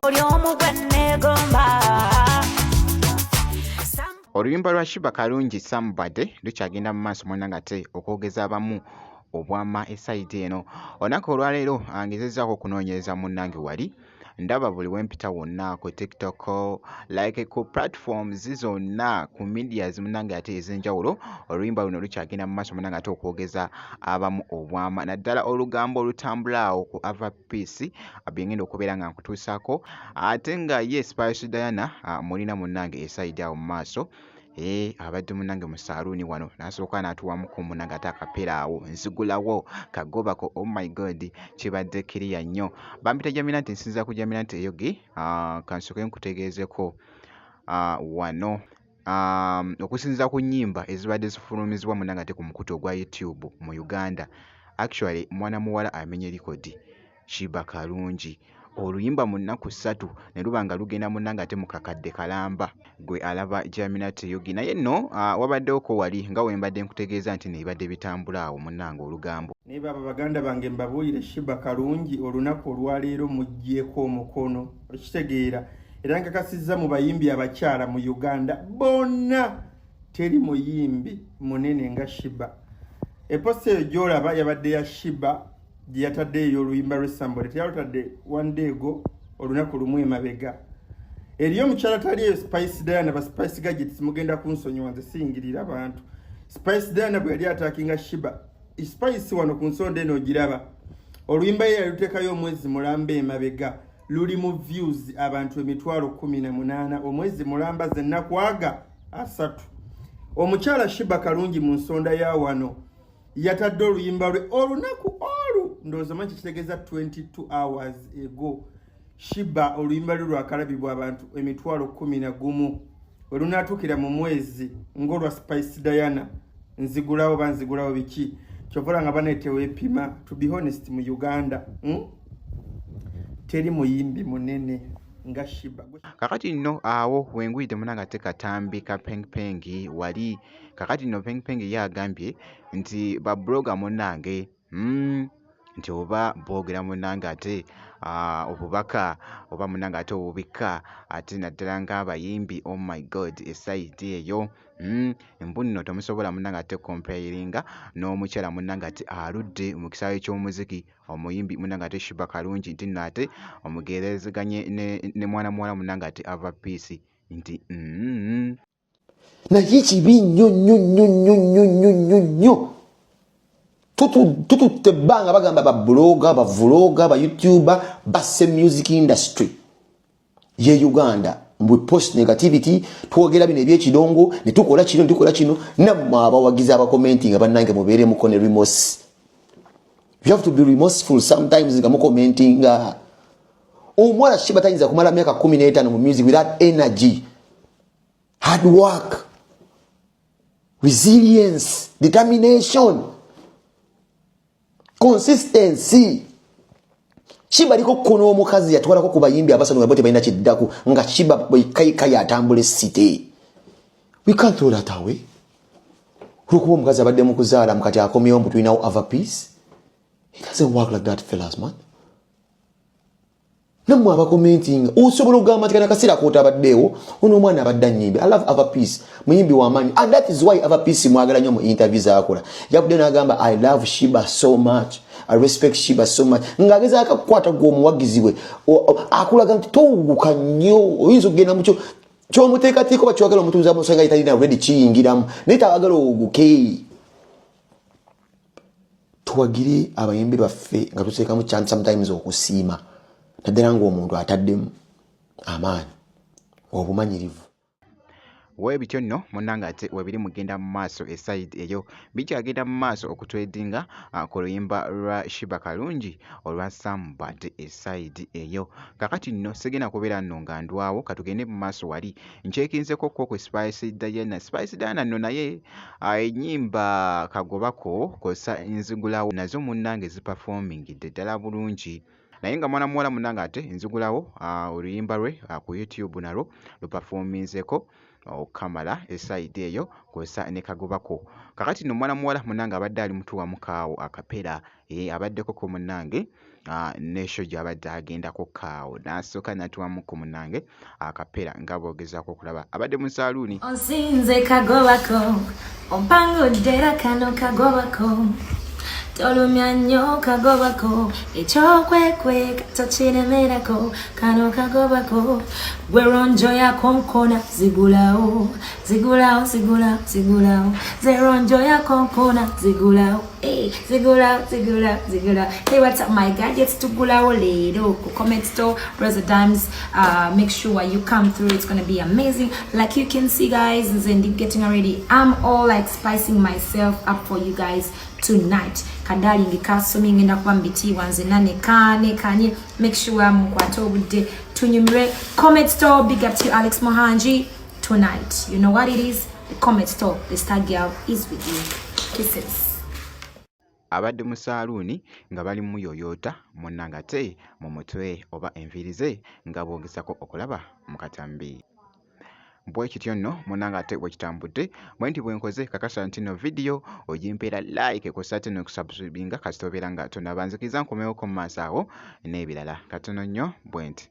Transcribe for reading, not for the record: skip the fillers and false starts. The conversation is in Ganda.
Oli omu gwe neegomba. Oluyimba lwa Sheebah Karungi Somebody lukyagenda mu maaso munnange ate okwogeza abamu obwama e side eno. Olunaku olwaleero ngezezzaako okunoonyereza munnange wali ndaba buli we mpita wonna ku TikTok, like ku platforms zonna, ku medias munnange ate ez'enjawulo, oluyimba luno lukyagenda mu maaso munnange ate okwogeza abamu obwama, naddala olugambo olutambula awo ku Ava Peace bye ngenda okubeera nga nkutuusaako. Ate nga ye Spice Diana mulina munnange e side awo mu maaso, abadde munnange mu saaluuni wano n'asooka n'atuwamuko munnange ate akapeera awo nzigulawo kagobako. Oh my God, kibadde kiriya nnyo. Bampita Jamila nti nsinziira ku Jamila nti Eyogi. Kansooke nkutegeezeko wano okusinziira ku nnyimba ezibadde zifulumizibwa munnange ate ku mukutu ogwa YouTube mu Uganda, actually mwana muwala amenye likodi, Sheebah Karungi, oluyimba mu nnaku 3 ne luba nga lugenda munnange ate mu kakadde kalamba. Gwe alaba Jaminat Yugi. Naye nno wabaddewoko wali nga we mbadde nkutegeeza nti nebibadde bitambula awo munnange olugambo. Naye baba baganda bange, mbabuulire, Sheebah Karungi olunaku olwaleero muggyeko omukono, okitegeera? Era nkakasizza mu bayimbi abakyala mu Uganda bonna teri muyimbi munene nga Sheebah. E post eyo gy'olaba yabadde ya Sheebah gye yataddeyo oluyimba lw'e Somebody, teyalutadde one day ago, olunaku lumu emabega. Eriyo omukyala tali eyo, Spice Diana. Ba Spice Gadgets mugenda kunsonyiwa, nze siyingirira bantu. Spice Diana bwe yali attackinga Sheebah, Spice wano ku nsonda eno ogiraba, oluyimba ye yaluteekayo omwezi mulamba emabega, luli mu views abantu 180,000, omwezi mulamba, zennaku aga 30. Omukyala Sheebah Karungi mu nsonda ya wano yatadde oluyimba lwe olunaku olu, ndowooza manyi kitegeeza 22 hours ago. Sheebah oluyimba lwe lwakalabibwa abantu 11,000. Olunaatuukira mu mwezi ng'olwa Spice Diana, nzigulawo banzigulawo biki? Kyova nga baneteweepima. To be honest, mu Uganda, Teri muyimbi munene nga Sheebah. Kakati nno awo wenguyidde munange ate katambi ka Peng wali. Kakati nno Peng ye agambye nti ba blogger munnange, nti oba boogera munnange ate obubaka oba munnange ate obubikka, ate naddala ng'abayimbi. Oh my God, e side eyo, mbu nno temusobola munnange ate comparinga n'omukyala munnange ate aludde mu kisaawe ky'omuziki, omuyimbi munnange ate Sheebah Karungi, nti nno ate omugerezeganye ne mwana muwala munnange ate Ava Peace nti Naye kibi nnyo nnyo nnyo nnyo nnyo nnyo nnyo nnyo. Tututte ebbanga bagamba ba blogger, ba vlogger, ba YouTuber basse music industry ye Uganda, mbu post negativity, twogera bino ebyekidongo ne tukola kino ne tukola kino. Nammwe abawagizi abacommentinga, bannange, mubeeremuko ne remorse. You have to be remorseful sometimes nga mucommentinga. Omuwala Sheebah tayinza kumala myaka 15 mu music without energy, hard work, resilience, determination, consistency. Sheebah aliko kkono omukazi yatwalako ku bayimbi abasatu nga bo tebalina kiddako, nga Sheebah bwekayikayi atambula esite. We can't throw that away olwokuba omukazi abadde mu kuzaala mukati akomyewo mbu tulinawo Ava Peace. It doesn't work like that, fellas, man. Nammwe abacommentinga, osobola okugamba nti kana kaseera kootabaddeewo, ono omwana abadde annyimbi. I love Ava Peace, muyimbi w'amaanyi, and that is why Ava Peace mwagala nnyo. Mu interview zakola yavudde n'agamba, "I love Sheebah so much, I respect Sheebah so much," ng'agezaako akukwata gwe omuwagizi we, akulaga nti towuguka nnyo, oyinza okugenda mukyo kyomuteekateeka oba kyowagala omutuuza musanga talina already kiyingiramu, naye tawagala owuguke. Tuwagire abayimbi baffe nga tuteekamu chance sometimes okusiima, naddala ng'omuntu ataddemu amaanyi, obumanyirivu. Weebityo nno munnange ate webiri mugenda mu maaso e side eyo bikyagenda mu maaso okutrendinga ku luyimba lwa Sheebah Karungi olwa Somebody e side eyo. Kakati nno sigenda kubeera nno nga ndwawo, katugende mu maaso wali nkyekinzeko ko ku Spice Diana. Spice Diana nno naye ennyimba Kagobako kw'ossa Nzigulawo nazo munnange ziperformingidde ddala bulungi, naye nga mwana muwala munnange ate Nzigulawo oluyimba lwe ku YouTube nalwo luperforminzeko. Okamala esayidi eyo kw'ossa ne kagobako. Kakati nno mwana muwala munnange abadde ali mutuwamu kaawo akapera eh, abaddeko ko munnange ne show gy'abadde agendako kaawo n'asooka n'atuwamu ko munnange akapera nga bw'ogezaako okulaba abadde mu saaluuni. Onsinze kagobako, ompangudde era kano kagobako, tolumya nnyo kagobako, ekyokwekweka tokiremerako, kano kagobako, gwe ronjo yakonkona zigulawo, zigulawo, zigulawo, zigulawo, ze ronjo yakonkona zigulawo, hey, zigulawo, zigulawo, zigulawo. Hey, what's up my gadgets, tugulawo leero ku Comment Store, Rosa Dimes. Make sure you come through, it's gonna be amazing. Like you can see guys, nze ndi getting ready, I'm all like spicing myself up for you guys tonight. Kadalingi kasomye, ngenda kuba mubitiibwa nze nanekaanekanye. Make sure mukwate obudde tunyumire. Comment Store, big up to you, Alex Mohanji. Tonight you know what it is, the Comment Store, the star girl is with you. Kisses. Abadde mu saaluuni nga bali muyooyoota munnange ate mu mutwe oba enviiri ze nga bw'ogezaako okulaba mu katambi. Bwe kityo nno munnange ate bwe kitambudde bwe nti bwe nkoze. Kakasa nti nno vidiyo ogimpeera like kw'ossa ate n'okusubscribinga kasita obeera nga tonnaba. Nzikiriza nkomewoko mu maaso awo n'ebirala katono nnyo bwe nti.